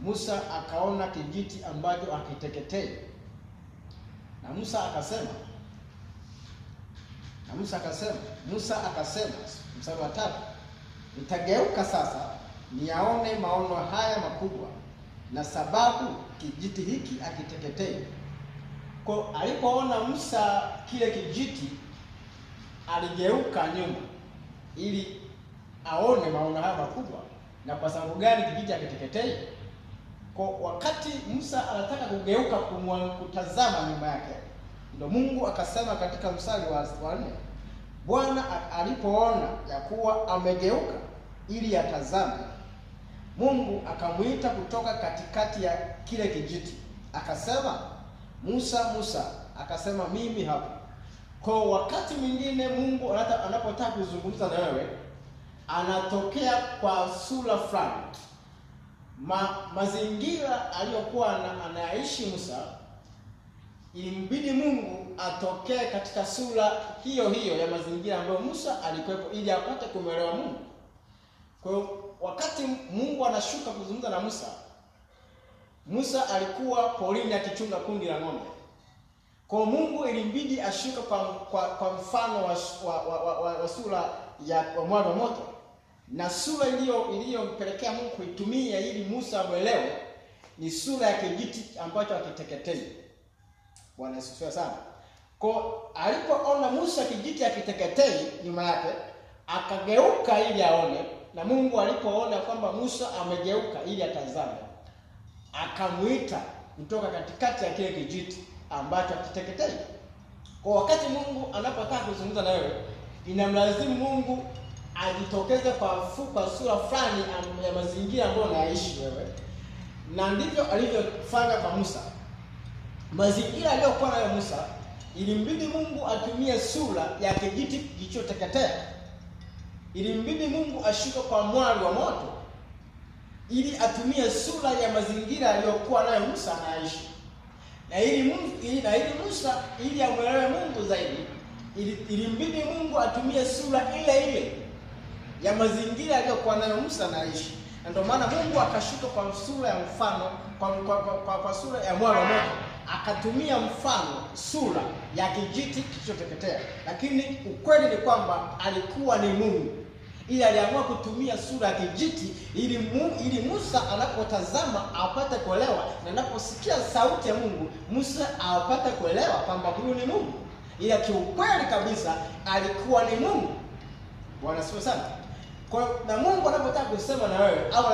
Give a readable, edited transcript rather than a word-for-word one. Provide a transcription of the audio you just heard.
Musa akaona kijiti ambacho hakiteketei. Na Musa akasema, na Musa akasema, Musa akasema, mstari wa 3, nitageuka sasa niyaone maono haya makubwa, na sababu kijiti hiki hakiteketei. Kwa alipoona Musa kile kijiti, aligeuka nyuma ili aone maono haya makubwa, na kwa sababu gani kijiti hakiteketei. Kwa wakati Musa anataka kugeuka kutazama nyuma yake, ndio Mungu akasema katika mstari wa 4, Bwana alipoona ya kuwa amegeuka ili atazame, Mungu akamuita kutoka katikati ya kile kijiti, akasema, Musa, Musa. Akasema, mimi hapa. Kwa wakati mwingine Mungu anapotaka kuzungumza na wewe, anatokea kwa sura fulani. Mazingira aliyokuwa anaishi Musa, ilimbidi Mungu atokee katika sura hiyo hiyo ya mazingira ambayo Musa alikuwepo ili apate kumwelewa Mungu. Kwa hiyo wakati Mungu anashuka kuzungumza na Musa, Musa alikuwa porini akichunga kundi la ng'ombe. Kwa Mungu ilimbidi ashuke kwa mfano wa sura ya mwali wa moto, na sura iliyompelekea Mungu kuitumia ili Musa amuelewe ni sura ya kijiti ambacho hakiteketei. Bwana asifiwe sana. Kwa alipoona Musa kijiti hakiteketei nyuma yake, akageuka ili aone, na Mungu alipoona kwamba Musa amegeuka ili atazame, akamuita kutoka katikati ya kile kijiti ambacho hakiteketei. Kwa wakati Mungu anapotaka kuzungumza na wewe, inamlazimu Mungu ajitokeze kwa sura fulani ya mazingira ambayo unaishi wewe. Na ndivyo alivyofanya kwa Musa. Mazingira aliyokuwa nayo Musa, ilimbidi Mungu atumie sura ya kijiti kilichoteketea. Ilimbidi Mungu ashuke kwa mwali wa moto ili atumie sura ya mazingira aliyokuwa nayo Musa anaishi. Na ili Musa ili amwelewe Mungu zaidi, ilimbidi Mungu atumie sura ile ile ya mazingira aliyokuwa nayo Musa anaishi. Na ndio maana Mungu akashuka kwa sura ya mfano, kwa sura ya mwali wa moto, akatumia mfano sura ya kijiti kilichoteketea. Lakini ukweli ni kwamba alikuwa ni Mungu, ili aliamua kutumia sura ya kijiti ili Musa anapotazama apate kuelewa, na anaposikia sauti ya Mungu Musa apate kuelewa kwamba huyu ni Mungu. Ila kiukweli kabisa alikuwa ni Mungu. Bwana asifiwe sana. Kwa na Mungu anapotaka kusema na wewe au